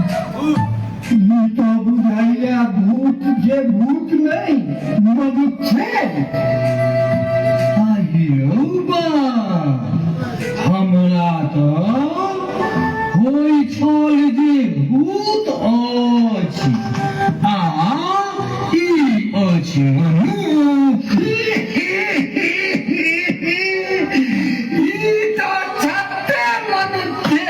ई तऽ बुझाइया भूत जे भूत नहि मनुष्य आइयो बा हमरा तऽ होइ छल जे भूत अछि आ ई अछि मनुख। ई तऽ छत्ते मनुष्य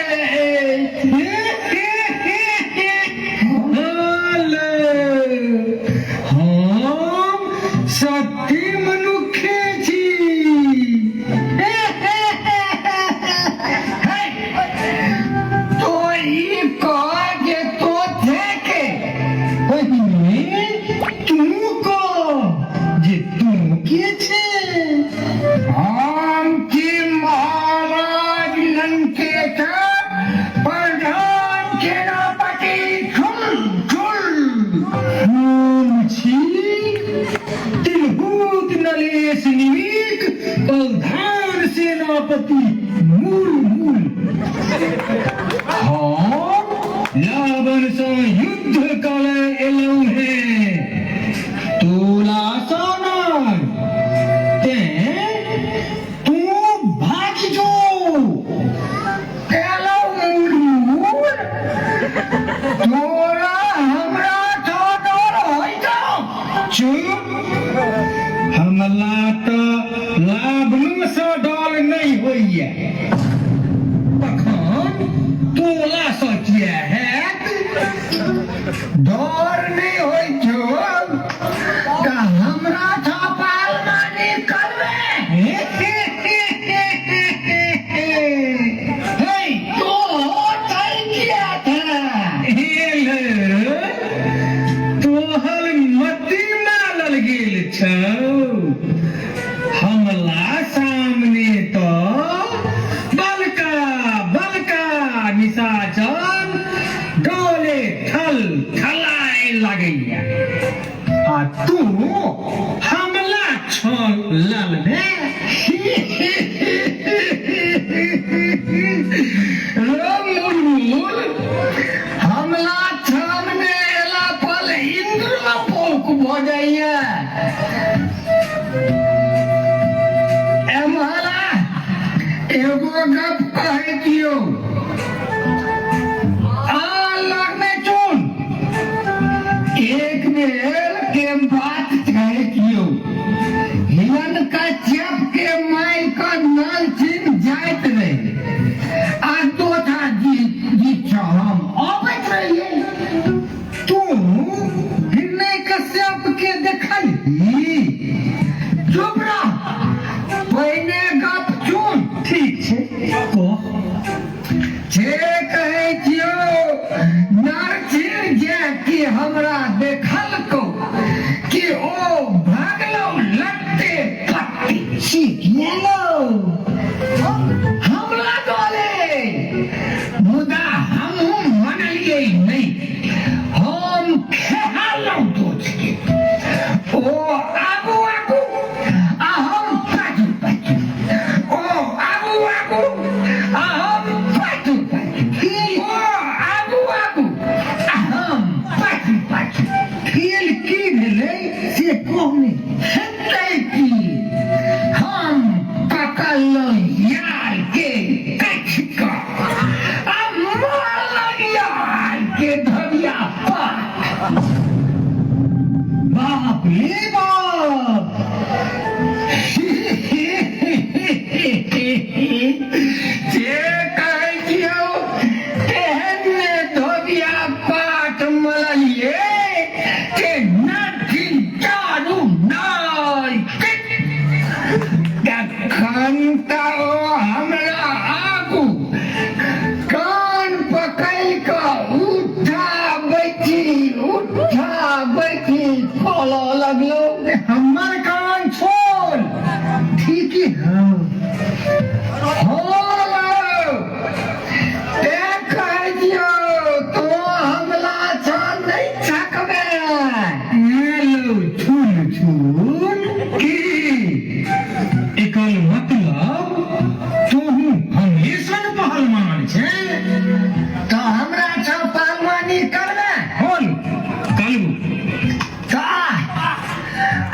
हम सत्य मनुखे छी। तो ई कह जे तो थे के पहिने तू कह जे तू के छे। हम छी महाराज लंकेश्वर प्रधान सेनापति झुल झुल। हम छी तिरहुत नरेश निमिक प्रधान सेनापति मूल मूल। हम रावण सँ युद्ध करय एलहुँ हेँ, तोरा सँ नहि, तेँ तू भागि जो। एलहुँ मूल तोरा हमरा सँ डर होइ छौ? चुप, हमला तऽ रावणोसँ डर नहि होइए, तखन तोरासँ किया हैत? डर नहि होइ छौ तऽ हमरा सँ पालमानी करबे? हे तो छै किया था? तोहर मति मारल गेल छौ। हमला सामने तो बलका बलका निशाचर डोले थल थलाए लगैया आ तू हमला छल ललने। मुलमुल, हमला सामने एला पर इंद्रो पौक भऽ जाइया। एम्हरा एगो गप कहै दियौ, आ लगमे चुन एक बेर के बात कहै दियौ। हिरण्यकश्यप के माय का नल चिन्ह जाइत रहे आ दोथा जी जी हम अबैत रहिए। तू हिरण्यकश्यप के देखलही? चुप रह, पहिने गप चुन। ठीक छै, कह। जे कहै छियौ, नरसिंह जे कि हमरा देखलकौ कि ओ भागलौ लत्ते पत्ती। सीख गेलौ हमरा डरे, मुदा हमहूँ मनलियै नहि। हम खेहालहुँ दोस्तके, ओ आगू आगू आ हम पाछू पाछू, ओ आगू आगू आ हम पाछू पाछू, ओ आगू आगू आ हम पाछू पाछू। खेल की भेलै से कहने हेतै की? हम पकड़लहुँ यार के कछ कऽ आ मारलहुँ यार के धरिया पाट। बाप रे बाप! जे कहै छियौ तेहन ने धोबिया पाट मललिए जे नथिन चारू नाइ। तखन तऽ ओ हमरा आगू कान पकड़ि कऽ उठा बैठी उठा बैठी खोलऽ लगलो। हमर कान छोड़, ठीक है हो। तें कहै छियौ तो हमला छा नहि छकबे। हेलो छुन छुन, की एकर मतलब तोहू हमरे सन पहलवान छै? तऽ हमरा छा पहलवानी करबे? होल कलबू। तऽ आ,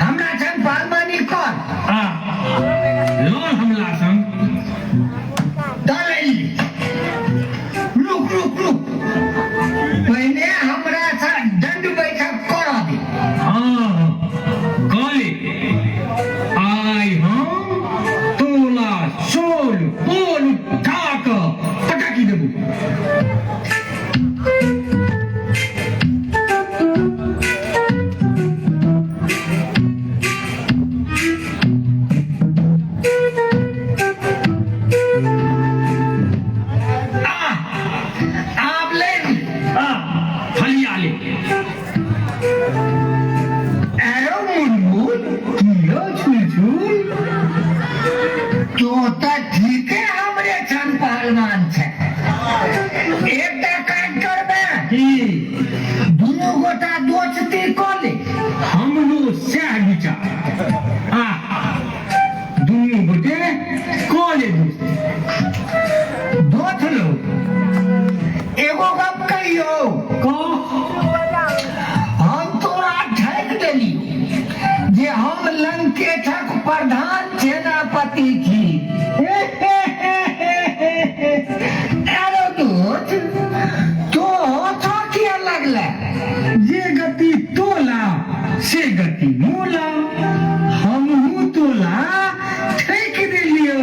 हमरा छन पहलवानी कर। आ लड़ हमला संग। दल अयली। रुक रुक रुक, पहिने हमरा सँ दंड बैठक करऽ दे। हाँ कले, आइ हम तोला सोल पोल उठा कऽ पटकि देबू। आ आब ले। आ फलिया ले। एरो मुनमुन, कियो छुलछुल? तो तऽ ठीके हमरे छन पहलवान छै। एकटा काज करबे। की? दुनू गोटा दोस्ती कऽ ले। हमरो सएह विचार। आ दुनू गोटे कऽ ले दोस्ती। दोस्त लोग, एगो गप कहियो? कह। हम तोरा ठकि देली जे हम लंकेशक प्रधान सेनापति छी। एरो दोस्त, तो हंसऽ किया लगले? जे गति तोला से गति मोला। हमहू तोला ठकि देलियौ।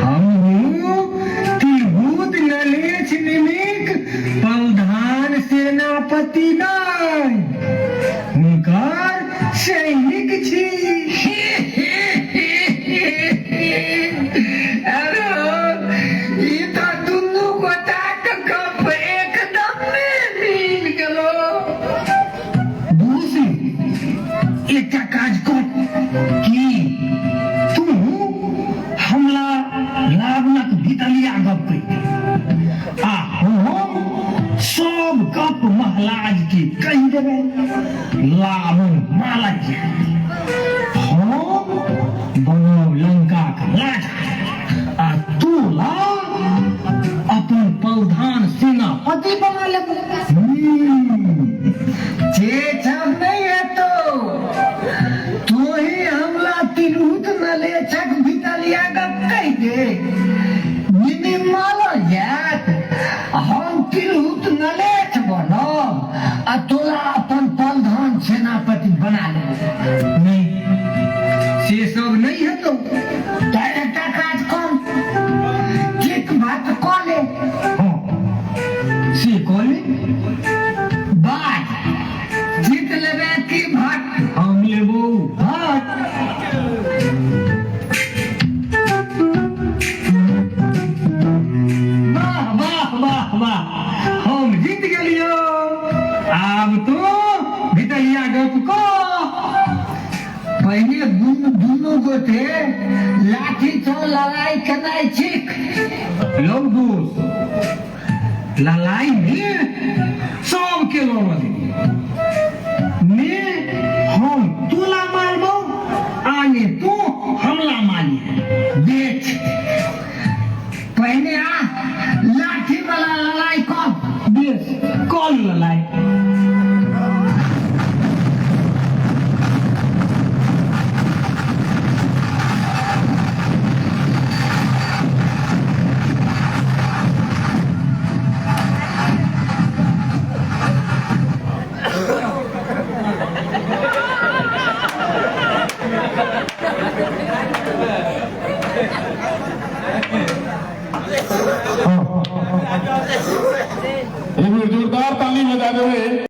हमहू तिरहुत नलेछ निमिक प्रधान सेनापति नहि, हुनकर सैनिक छी। अरे, ई तऽ दुनू गोटाक गप एकदम मिल गेलो। दोस्त, एकटा काज कर। की? तू हमला लावणक भितलिया गप कहि दे आ हम सब गप महलाज के कहि देबै। लावण मालक जायत, हम बनब लंका के राजा आ तोला अपन प्रधान सेनापति बना लेब। जे सब नहि हेतौ, तू ही हमला तिरहुत नलेछक भितलिया गप कहि दे, निमी मालल जायत। हम तिरहुत नलेछ बनब आ तोरा अपन प्रधान सेनापति बना लेब। नहि, से सब नहि हेतौ। तऽ एकटा काज कर, ठीक बात कऽ ले। हाँ, से कऽ ले। बाज, जीत लेबे की भात? हम लेबो भात। वाह वाह वाह वाह, हम जीत गेलियो। आब तो भितरिया गप कह। पहिने दुनू दुनू गोटे लाठी सँ लड़ाइ केनाइ सीख। लौ दोस्त, लड़ाई में सबके लड़ देबी ने। हम तोला मारबो आ ने तू हमला मारी। देख, पहिने आ लाठी वाला लड़ाई कर। बेस, कल लड़ाई। एक बेर जोरदार ताली बजा देबै।